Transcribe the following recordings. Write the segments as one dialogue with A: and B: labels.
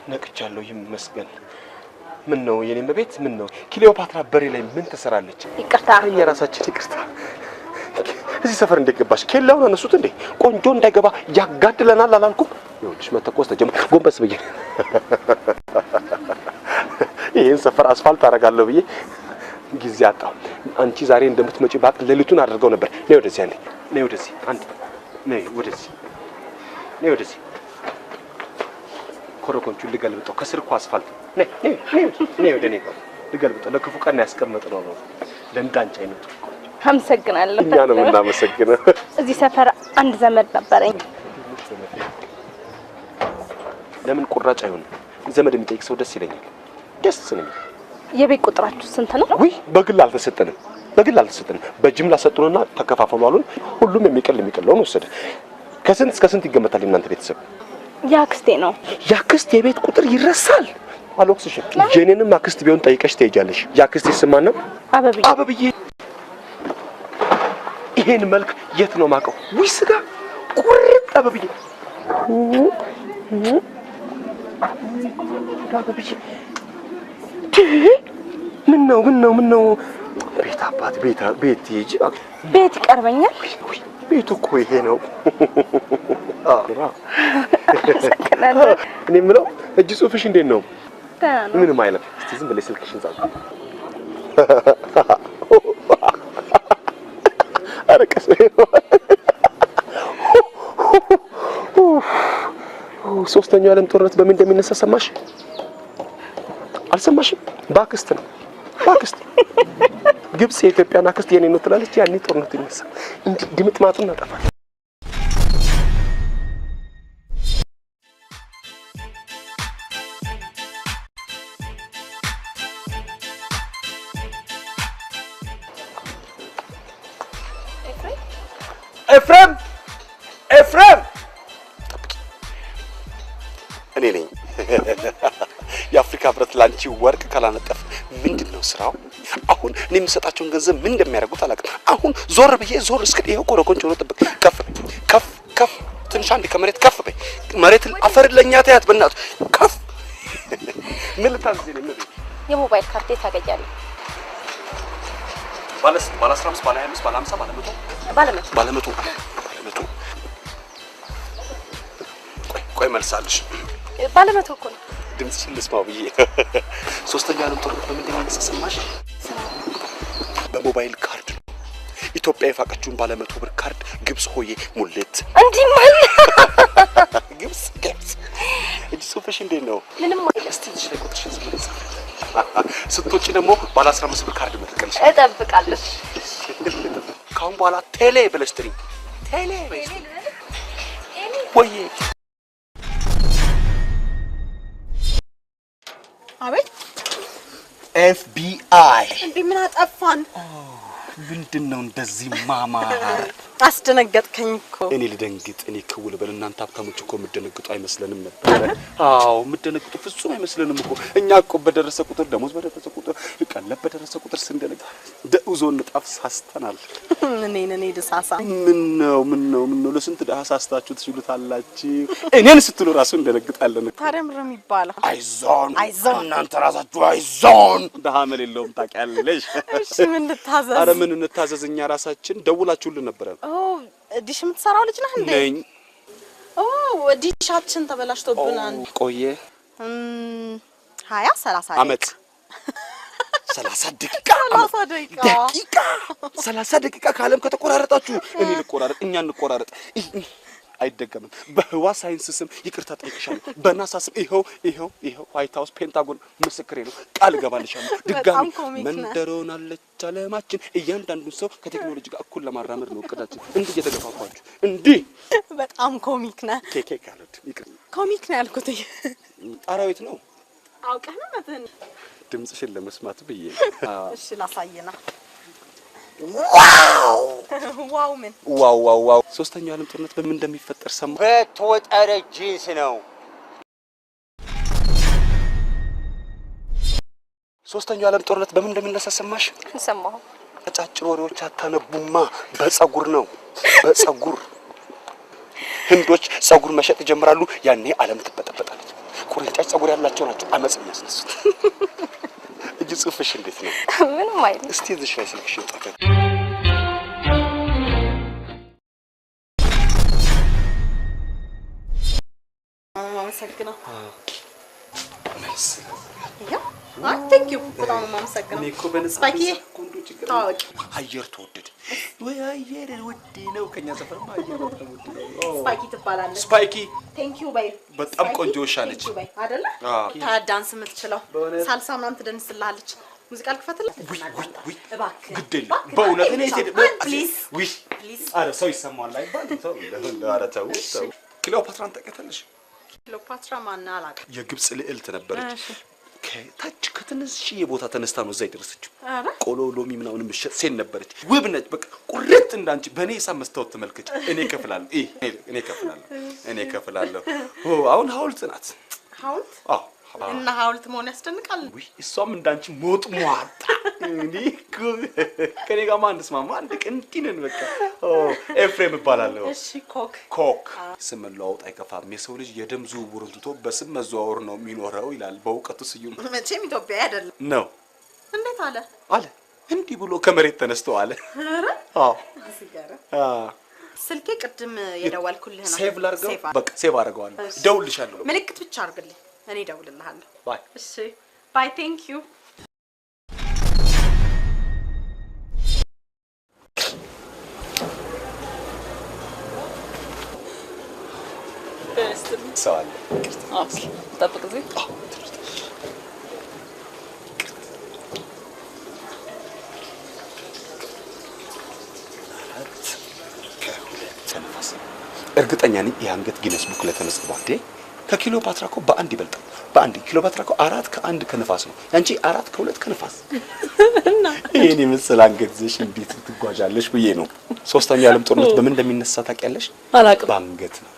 A: ነቅቻለሁ፣ ይመስገን። ምን ነው የኔ እመቤት? ምን ነው ክሊዮፓትራ በሬ ላይ ምን ትሰራለች?
B: ይቅርታ።
A: እኛ ራሳችን ይቅርታ። እዚህ ሰፈር እንዴት ገባሽ? ኬላውን አነሱት እንዴ? ቆንጆ እንዳይገባ ያጋድለናል አላልኩም? ይኸውልሽ መተኮስ ተጀመረ። ጎንበስ ብዬ ይሄን ሰፈር አስፋልት አደርጋለሁ ብዬ ጊዜ አጣሁ። አንቺ ዛሬ እንደምትመጪ ባቅ ሌሊቱን አድርገው ነበር። ነይ ወደዚህ፣ አንዴ ነይ ወደዚህ፣ አንድ ነይ ወደዚህ፣ ነይ ወደዚህ። ኮረኮንቹን ልገልብጠው፣ ከስር እኮ አስፋልት። ነይ ነይ ነይ ነይ ወደ እኔ ጋር ልገልብጠው። ለክፉ ቀን ያስቀመጥነው ነው ለእንዳንቺ አይነቱ።
B: አመሰግናለሁ።
A: እኛ ነው የምናመሰግነው።
B: እዚህ ሰፈር አንድ ዘመድ ነበረኝ።
A: ለምን ቁራጭ አይሆንም? ዘመድ የሚጠይቅ ሰው ደስ ይለኛል። ደስ ነው የሚለኝ።
B: የቤት ቁጥራችሁ ስንት ነው?
A: ውይ በግል አልተሰጠንም፣ በግል አልተሰጠንም። በጅምላ ሰጡንና ተከፋፈሉ አሉን። ሁሉም የሚቀል የሚቀለውን ወሰደ። ከስንት እስከ ስንት ይገመታል የእናንተ ቤተሰብ?
B: የአክስቴ ነው።
A: የአክስት የቤት ቁጥር ይረሳል? አልወቅስሽም። የኔንም አክስት ቢሆን ጠይቀሽ ትሄጃለሽ። የአክስቴ ስም ማን ነው?
B: አበብዬ።
A: አበብዬ። ይሄን መልክ የት ነው ማቀው? ውይ ስጋ ቁርጥ አበብዬ፣ አበብዬ። ምን ነው ምን ነው ምን ነው? ቤት አባት ቤት ቤት ሂጂ።
B: ቤት ይቀርበኛል።
A: ቤቱ እኮ ይሄ ነው።
B: አመሰግናለሁ።
A: እኔ የምለው እጅ ጽሁፍሽ እንዴት ነው?
B: ደህና ነው።
A: ምንም አይልም። እስቲ ዝም ብለሽ ስልክሽን ጻፊ። ኧረ ቀስ በይ። ሶስተኛው የዓለም ጦርነት በምን እንደሚነሳ ሰማሽ? አልሰማሽም? በአክስት ነው። በአክስት ግብጽ የኢትዮጵያን አክስት የኔ ነው ትላለች። ያኔ ጦርነቱ ይነሳል። እንዲህ ድምጥማጡን እናጠፋለን። ኤፍሬም ኤፍሬም፣ እኔ ነኝ። የአፍሪካ ህብረት ላንቺ ወርቅ ካላነጠፍ ምንድን ነው ስራው? አሁን እኔ የምሰጣቸውን ገንዘብ ምን እንደሚያደርጉት አላውቅም። አሁን ዞር ብዬ ዞር እስክል ይኸው ኮረኮንች ሆኖ ጥብቅ። ከፍ በይ፣ ከፍ ከፍ፣ ትንሽ አንዴ ከመሬት ከፍ በይ። መሬትን አፈር ለኛ ተያት፣ በእናቱ ከፍ። ምን ልታዝዝ ነው? ምን
B: የሞባይል ካርድ የት ታገኛለህ?
A: ባለ ስንት? ባለ 15፣ ባለ 25፣ ባለ 50፣ ባለ 100?
B: ባለ 100።
A: ባለ 100፣ ባለ 100። ቆይ ቆይ መልሳለሽ።
B: ባለ 100 እኮ ነው።
A: ድምፅሽን ልስማው ብዬ። ሶስተኛው ዓለም ጦርነት በምን እንደሚነሳ ሰማሽ? በሞባይል ካርድ ነው። ኢትዮጵያ የፋቀችውን ባለ 100 ብር ካርድ ግብጽ ሆዬ ሙልት።
B: እንዲህ ማለት
A: ግብጽ ግብጽ። እጅ ጽሁፍሽ እንዴት ነው?
B: ምንም አይልም።
A: እስቲ እዚህ ላይ ቁጥርሽን ዝም ብለሽ ጻፊ። ስትወጪ ደግሞ ባለ 15 ብር ካርድ መጥቀልሽ።
B: እጠብቃለሁ።
A: ካሁን በኋላ ቴሌ ብለሽ ጥሪኝ። ቴሌ በይ ወይዬ።
C: አቤት።
A: FBI።
C: እንዴ ምን አጠፋን?
A: ምንድን ነው እንደዚህ ማማር?
C: አስደነገጥከኝ እኮ።
A: እኔ ልደንግጥ፣ እኔ ክው ልበል። እናንተ ሀብታሞች እኮ የምትደነግጡ አይመስለንም ነበር። አዎ የምትደነግጡ ፍጹም አይመስለንም እኮ። እኛ እኮ በደረሰ ቁጥር፣ ደሞዝ በደረሰ ቁጥር፣ ቀለብ በደረሰ ቁጥር ስንደነግጥ ደኡዞ ንጣፍ ሳስተናል።
C: እኔን እኔ ድሳሳ።
A: ምን ነው ምን ነው ምን ነው? ለስንት ድሀ ሳስታችሁ ትችሉታላችሁ። እኔን ስትሉ ራሱ እንደነግጣለን እኮ።
C: ታዲያ ምንድን ነው የሚባለው?
A: አይዞን
C: አይዞን።
A: እናንተ ራሳችሁ አይዞን። ድሀ መል የለውም ታውቂያለሽ።
C: እሺ ምን ልታዘዝ?
A: አረ ምን እንታዘዝ? እኛ ራሳችን ደውላችሁልን ነበረ።
C: ኦ ዲሽ የምትሰራው ልጅ ነህ እንዴ?
A: ነኝ።
C: ኦ ዲሻችን ተበላሽቶብናል።
A: ቆየ።
C: 20 30
A: አመት 30 ደቂቃ።
C: 30 ደቂቃ።
A: ደቂቃ 30 ደቂቃ ከዓለም ከተቆራረጣችሁ እኔ ልቆራረጥ፣ እኛ እንቆራረጥ። አይደገምም። በህዋ ሳይንስ ስም ይቅርታ ጠይቅሻለሁ። በናሳ ስም ይኸው ይኸው ይኸው ዋይት ሀውስ ፔንታጎን ምስክሬ ነው። ቃል እገባልሻለሁ። ድጋሚ
C: በጣም comic ነህ።
A: መንደር ሆናለች ዓለማችን። እያንዳንዱን ሰው ከቴክኖሎጂ ጋር እኩል ለማራመድ ነው እቅዳችን። እንዲህ እየተገፋፋችሁ እንዲህ።
C: በጣም comic ነህ።
A: ኬክ አልወድም። ይቅር።
C: comic ነው ያልኩት።
A: ጣራው የት ነው?
C: አውቀህ ነው መተን።
A: ድምጽሽን ለመስማት ብዬ።
C: እሺ ላሳየና።
A: wow
C: wow ምን?
A: wow wow wow። ሶስተኛው ዓለም ጦርነት በምን እንደሚፈጠር ሰማ?
D: በተወጠረ ጂንስ ነው።
A: ሶስተኛው ዓለም ጦርነት በምን እንደሚነሳ ሰማሽ?
B: አልሰማሁም።
A: አጫጭር ወሬዎች አታነቡማ። በጸጉር ነው በጸጉር። ህንዶች ጸጉር መሸጥ ይጀምራሉ። ያኔ ዓለም ትበጠበጣለች። ቁርንጫጭ ጸጉር ያላቸው ናቸው አመጽ የሚያስነሱት። እጅ ጽሁፍሽ እንዴት ነው?
B: ምንም አይልም።
A: እስቲ እዚህ ላይ ስልክሽ ይወጣ።
C: አመሰግነው። አይ thank you፣ በጣም ነው የማመሰግነው።
A: እኔ እኮ በነፃ
C: ስፓይኪ ታዋቂ
A: አየር ተወደደ ወይ? አየር ውድ ነው። ከኛ ሰፈርማ አየር በጣም ውድ ነው።
C: ስፓይኪ ትባላለች።
A: ስፓይኪ
C: Thank you በይ።
A: በጣም ቆንጆ ውሻ ነች።
C: Thank you በይ አይደለ? ዳንስ የምትችለው ሳልሳ ምናምን ትደንስልሃለች። ሙዚቃ ልክፈትልህ?
A: ውይ
C: እባክህ
A: ግድ የለም በእውነት እኔ
C: Please
A: ውይ
C: Please።
A: ኧረ ሰው ይሰማዋል አይባልም። ሰው ኧረ ተው ተው። ክሊዮፓትራን ታውቂያታለሽ?
C: ክሊዮፓትራ ማን አላውቅም።
A: የግብፅ ልዕልት ነበረች። ከታች ከትንሽዬ ቦታ ተነስታ ነው እዛ የደረሰችው። ቆሎ ሎሚ ምናምን የምትሸጥ ሴት ነበረች። ውብ ነች። በቃ ቁርጥ እንዳንቺ። በእኔ ሂሳብ መስታወት ተመልከች። እኔ እከፍላለሁ፣ እኔ እከፍላለሁ፣ እኔ እከፍላለሁ። አሁን ሐውልት ናት።
C: ሐውልት?
A: አዎ።
C: እና ሐውልት መሆን ያስደንቃል።
A: ውይ እሷም እንዳንቺ ሞጥ ሟጣ። እኔ እኮ ከኔ ጋር ማን ስማማ አንድ ቀን እንዲህ ነን። በቃ ኤፍሬም እባላለሁ።
C: እሺ ኮክ
A: ኮክ። ስም መለዋወጥ አይከፋም። የሰው ልጅ የደም ዝውውሩን ትቶ በስም መዘዋወር ነው የሚኖረው ይላል በእውቀቱ ስዩም።
C: መቼም ኢትዮጵያዊ አይደለም
A: ነው
C: እንዴት አለ
A: አለ እንዲህ ብሎ ከመሬት ተነስቶ አለ። አዎ
C: ስልኬ ቅድም የደወልኩልህ ነው።
A: Save ላድርገው። በቃ save አደርገዋለሁ። እደውልልሻለሁ።
C: ምልክት ብቻ አድርግልኝ፣ እኔ እደውልልሃለሁ።
A: Bye።
C: እሺ bye። Thank you።
A: ሰው አለ።
E: ጠብቅ እዚህ።
A: አራት ከሁለት ተነፋስ። እርግጠኛ ነኝ የአንገት Guinness Book ላይ ተመዝግቧል። እንዴ ከክሊዮፓትራ እኮ በአንድ ይበልጣል። በአንድ ክሊዮፓትራ እኮ 4 ከ1 ከነፋስ ነው። ያንቺ 4 ከ2 ከነፋስ። ይሄን የመሰለ አንገት ይዘሽ እንዴት ትጓዣለሽ ብዬ ነው። ሶስተኛው የዓለም ጦርነት በምን እንደሚነሳ ታውቂያለሽ?
E: አላውቅም።
A: በአንገት ነው።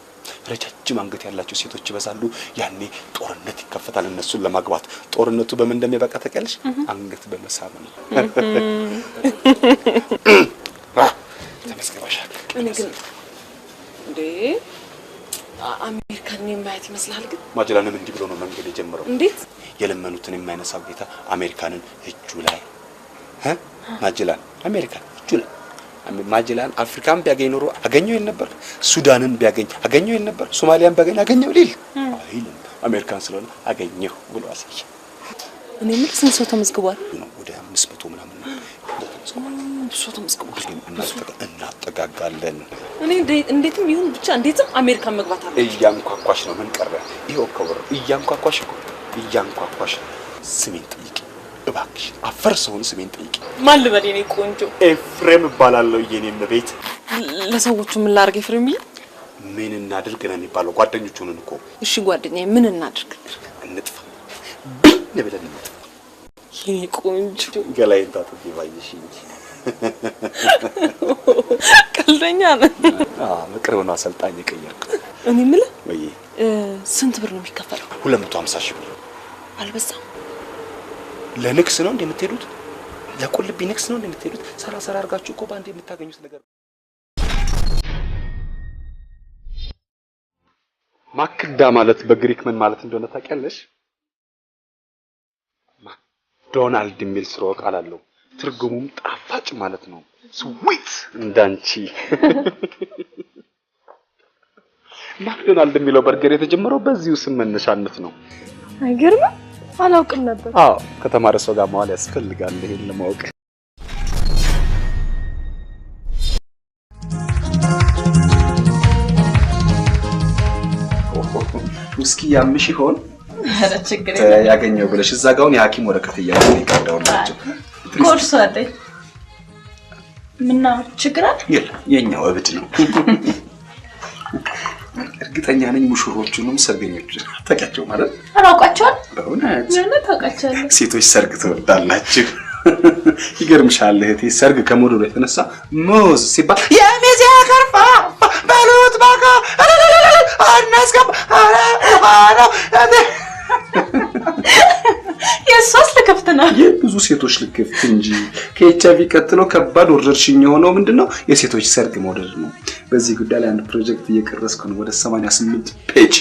A: ረጃጅም አንገት ያላቸው ሴቶች ይበዛሉ። ያኔ ጦርነት ይከፈታል እነሱን ለማግባት። ጦርነቱ በምን እንደሚበቃ ታውቂያለሽ? አንገት በመሳብ ነው። ተመዝግበሻል።
E: እኔ ግን እንዴ አሜሪካን እኔን ማየት ይመስላል። ግን
A: ማጀላንም እንዲህ ብሎ ነው መንገድ የጀመረው።
E: እንዴት
A: የለመኑትን የማይነሳው ጌታ አሜሪካንን እጁ ላይ ማጀላን አሜሪካን እጁ ላይ ማጀላን አፍሪካን ቢያገኝ ኖሮ አገኘው ይል ነበር። ሱዳንን ቢያገኝ አገኘው ይል ነበር። ሶማሊያን ቢያገኝ አገኘው ሊል አይልም። አሜሪካን ስለሆነ አገኘው ብሎ አሳየ።
E: እኔ የምልህ ስንት ሰው ተመዝግቧል?
A: ነው ወደ 500 ምናምን ነው።
E: ብዙ ሰው ተመዝግቧል።
A: እናጠጋጋለን።
E: እኔ እንዴትም ይሁን ብቻ እንዴትም አሜሪካን መግባት አለ።
A: እያንኳኳሽ ነው። ምን ቀረ? ይኸው እኮ ብር እያንኳኳሽ እኮ እያንኳኳሽ። ስሜን ጠይቂ እባክሽ፣ አፈር ሰውን ስሜን ጠይቂ።
E: ማን ልበል የኔ ቆንጆ?
A: ኤፍሬም እባላለሁ የኔ እመቤት።
E: ለሰዎቹ ምን ላድርግ ኤፍሬምዬ?
A: ምን እናድርግ ነው የሚባለው? ጓደኞቹ ነን እኮ።
E: እሺ ጓደኛዬ፣ ምን እናድርግ?
A: እንጥፋ፣ ብን ብለን እንጥፋ።
E: የኔ ቆንጆ
A: ገላዬን ታጥቤ ባየሽ እንጂ
E: ቀልደኛ ነህ።
A: አዎ በቅርብ ነው አሰልጣኝ የቀየርኩት።
E: እኔ የምልህ
A: ወይ
E: ስንት ብር ነው የሚከፈለው?
A: 250 ሺህ ብር።
E: አልበዛም?
A: ለንግስ ነው እንደምትሄዱት? ለቁልቢ ንግስ ነው እንደምትሄዱት? ሰራ ሰራ አድርጋችሁ እኮ በአንድ የምታገኙት ነገር። ማክዳ ማለት በግሪክ ምን ማለት እንደሆነ ታውቂያለሽ? ማክዶናልድ የሚል ስርወ ቃል አለው። ትርጉሙም ጣፋጭ ማለት ነው። Sweet እንዳንቺ። ማክዶናልድ የሚለው በርገር የተጀመረው በዚሁ ስም መነሻነት ነው።
B: አይገርምም? አላውቅም ነበር።
A: አዎ ከተማረ ሰው ጋር መዋል ያስፈልጋል ይሄን ለማወቅ። ውስኪ ያምሽ ይሆን?
B: ኧረ ችግር የለም።
A: ያገኘው ብለሽ እዛ ጋር አሁን የሐኪም ወረቀት እያለ ነው የቀዳው ናቸው።
B: ኮርሱ አለኝ። ምነው ችግር አለ?
A: የለም የኛው እብድ ነው። እርግጠኛ ነኝ ሙሽሮቹንም ሰርገኞቹ ታውቂያቸው ማለት
B: አላውቃቸዋለሁ።
A: በእውነት
B: በእውነት አውቃቸዋለሁ።
A: ሴቶች ሰርግ ትወዳላችሁ። ይገርምሻል እህቴ፣ ሰርግ ከመውደዱ የተነሳ ሙዝ ሲባል የሚዜ ከርፋ በሉት ባካ አናስገባ።
B: የእሷስ ልክፍት ነው።
A: የብዙ ሴቶች ልክፍት እንጂ ከኤችአይቪ ቀጥሎ ከባድ ወረርሽኝ የሆነው ምንድነው? የሴቶች ሰርግ መውደድ ነው። በዚህ ጉዳይ ላይ አንድ ፕሮጀክት እየቀረስኩ ነው። ወደ 88 page።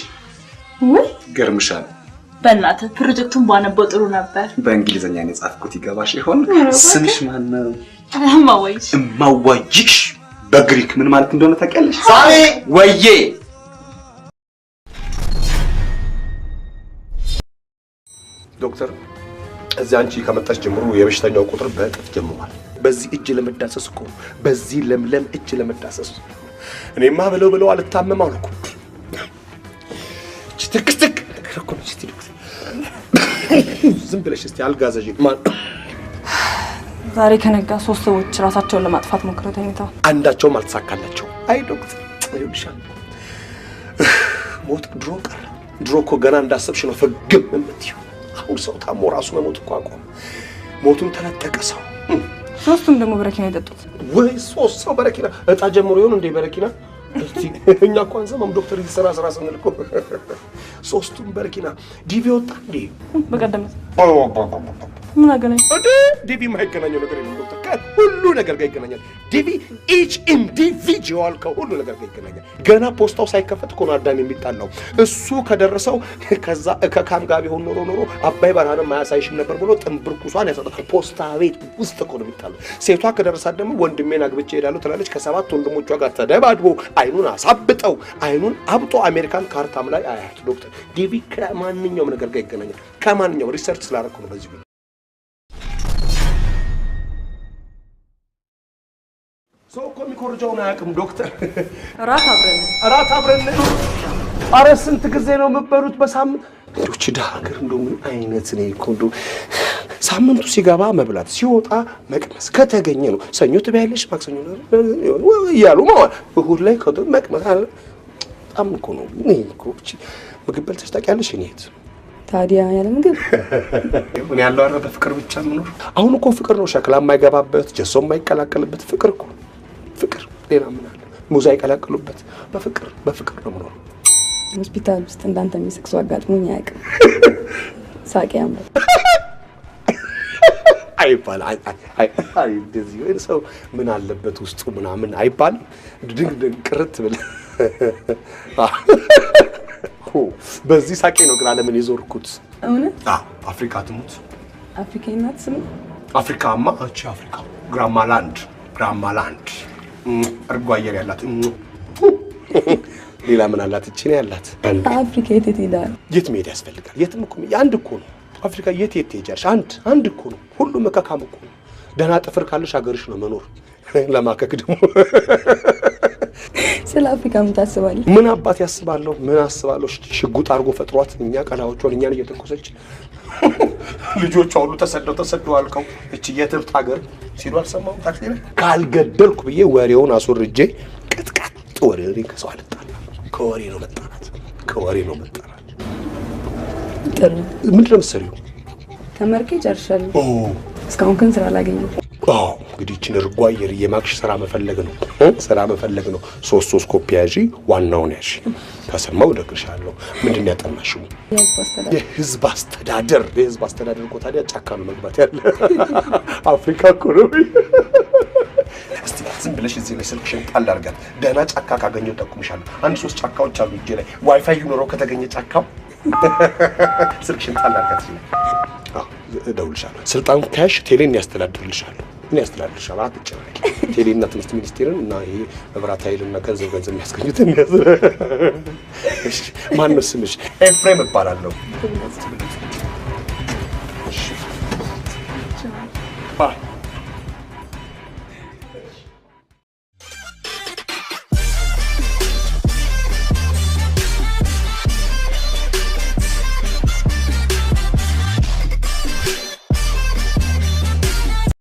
B: ውይ
A: ገርምሻል።
B: በእናትህ ፕሮጀክቱን ባነበው ጥሩ ነበር።
A: በእንግሊዘኛ ነው የጻፍኩት። ይገባሽ ይሆን? ስምሽ ማን ነው?
B: እማዋይሽ።
A: እማዋይሽ በግሪክ ምን ማለት እንደሆነ ታውቂያለሽ? ሳሚ ወዬ
F: ዶክተር እዚህ አንቺ ከመጣሽ ጀምሮ የበሽተኛው ቁጥር በእጥፍ ጀምሯል። በዚህ እጅ ለመዳሰስ እኮ በዚህ ለምለም እጅ ለመዳሰስ እኔማ ብለው ብለው አልታመም አልኩ። እቺ ትክትክ ነገር እኮ ነች። እስቲ ዶክተር ዝም ብለሽ እስቲ አልጋዘዥ ማን
E: ዛሬ ከነጋ 3 ሰዎች ራሳቸውን ለማጥፋት ሞክረው ተኝተዋል።
F: አንዳቸውም አልተሳካላቸው። አይ ዶክተር ይኸውልሻል፣ ሞት ድሮ ቀረ። ድሮ እኮ ገና እንዳሰብሽ ነው ፍግም የምትይው። አሁን ሰው ታሞ ራሱ መሞት እኮ አቆመ። ሞቱን ተነጠቀ ሰው።
E: ሶስቱም ደግሞ በረኪና የጠጡት።
F: ወይ 3 ሰው በረኪና እጣ ጀምሮ ይሆን እንዴ በረኪና? እስቲ እኛ እኮ አንሰማም ዶክተር፣ እዚህ ስራ ስራ ስንል እኮ 3ቱም በረኪና። ዲቪ ወጣ እንዴ
E: በቀደም ምን አገናኝ?
F: እንዴ ዲቪ የማይገናኘው ነገር የለም ዶክተር፣ ከሁሉ ነገር ጋር ይገናኛል። ዲቪ each individual ከሁሉ ነገር ጋር ይገናኛል። ገና ፖስታው ሳይከፈት እኮ ነው አዳም የሚጣላው። እሱ ከደረሰው ከዛ ከካም ጋር ቢሆን ኖሮ ኖሮ አባይ በረሃንም አያሳይሽም ነበር ብሎ ጥንብርኩሷን ያሰጣል። ፖስታ ቤት ውስጥ እኮ ነው የሚጣላው። ሴቷ ከደረሳት ደግሞ ወንድሜን አግብቼ እሄዳለሁ ትላለች። ከ7 ወንድሞቿ ጋር ተደባድቦ አይኑን አሳብጠው አይኑን አብጦ አሜሪካን ካርታም ላይ አያት። ዶክተር ዲቪ ከማንኛውም ነገር ጋር ይገናኛል። ከማንኛውም research ስላደረኩ ነው በዚህ ሰው እኮ የሚኮርጀውን አያውቅም ዶክተር። እራት አብረን ኧረ ስንት ጊዜ ነው የምበሉት በሳምንት? እንደው እቺ ድሀ ሀገር እንደው ምን አይነት ነው እኮ እንደው ሳምንቱ ሲገባ መብላት ሲወጣ መቅመስ ከተገኘ ነው። ሰኞ ትበያለሽ፣ ማክሰኞ እያሉ ማለት እሑድ ላይ መቅመስ አለ። በጣም እኮ ነው። እኔ እኮ እቺ ምግብ በልተሽ ታውቂያለሽ? እኔ የት
E: ታዲያ ያለ ምግብ
F: ምን ያለው? ኧረ በፍቅር ብቻ ምኖር። አሁን እኮ ፍቅር ነው ሸክላ የማይገባበት ጀሶ የማይቀላቀልበት ፍቅር እኮ ፍቅር። ሌላ ምን አለ? ሙዝ አይቀላቅሉበት። በፍቅር በፍቅር ነው የምኖረው።
E: ሆስፒታል ውስጥ እንዳንተ የሚስቅ ሰው አጋጥሞኝ አያውቅም። ሳቂ ያምራል
F: አይባል። አይ አይ እንደዚህ ወይ ሰው ምን አለበት ውስጡ ምናምን አይባል። ድንግ ድንግ ቅርት ብለህ በዚህ ሳቄ ነው ግን ዓለምን የዞርኩት።
E: እውነት?
F: አዎ። አፍሪካ ትሙት
E: አፍሪካ እናት ስም
F: አፍሪካማ እቺ አፍሪካ ግራማላንድ ግራማላንድ እርጎ አየር ያላት ሌላ ምን አላት? እቺ ነው ያላት።
E: አፍሪካ የት የት ይላል?
F: የት መሄድ ያስፈልጋል? የትም እኮ አንድ እኮ ነው አፍሪካ። የት የት ትሄጃለሽ? አንድ አንድ እኮ ነው። ሁሉም መካካም እኮ ነው። ደህና ጥፍር ካለሽ ሀገርሽ ነው መኖር። ለማከክ ደግሞ
E: ስለ አፍሪካ ምን ታስባለህ?
F: ምን አባት ያስባለሁ? ምን አስባለሁ? ሽጉጥ አድርጎ ፈጥሯት እኛ ቀላዎቿን እኛን እየተኮሰች ልጆቿ ሁሉ ተሰደው ተሰደው አልቀው እቺ የትብት ሀገር ሲሉ አልሰማሁም። ታክሲ ላይ ካልገደልኩ ብዬ ወሬውን አስወርጄ ቅጥቅጥ ወሬ ከሰው አልጣላም። ከወሬ ነው መጣላት፣ ከወሬ ነው መጣላት።
E: ጥሩ።
F: ምንድን ነው የምትሰሪው?
E: ተመርቄ ጨርሻለሁ። እስካሁን ግን ስራ አላገኘሁም።
F: አዎ እንግዲህ እቺን እርጎ አየር እየማክሽ ስራ መፈለግ ነው፣ ስራ መፈለግ ነው። 3 ኮፒ ያዢ፣ ዋናውን ያዢ። ከሰማው እነግርሻለሁ። ምንድን ነው ያጠናሽው? የህዝብ አስተዳደር። የህዝብ አስተዳደር እኮ ታዲያ ጫካ ነው መግባት ያለ አፍሪካ እኮ ነው። እስቲ ዝም ብለሽ እዚህ ላይ ስልክሽን ጣል አድርጋት። ደህና ጫካ ካገኘሁ ጠቁምሻለሁ። አንድ 3 ጫካዎች አሉ እጄ ላይ። ዋይፋይ ይኖረው ከተገኘ ጫካው ስልክሽን ጣል አድርጋት። እዚህ ላይ እደውልልሻለሁ። ስልጣን ከያዝሽ ቴሌን ያስተዳድርልሻለሁ። እኔ ያስተዳድርልሻለሁ፣ አትጨናነቂ። ቴሌና ትምህርት ሚኒስቴርን እና ይሄ መብራት ኃይልና ገንዘብ ገንዘብ የሚያስገኙትን። እሺ ማን ነው ስምሽ? ኤፍሬም እባላለሁ።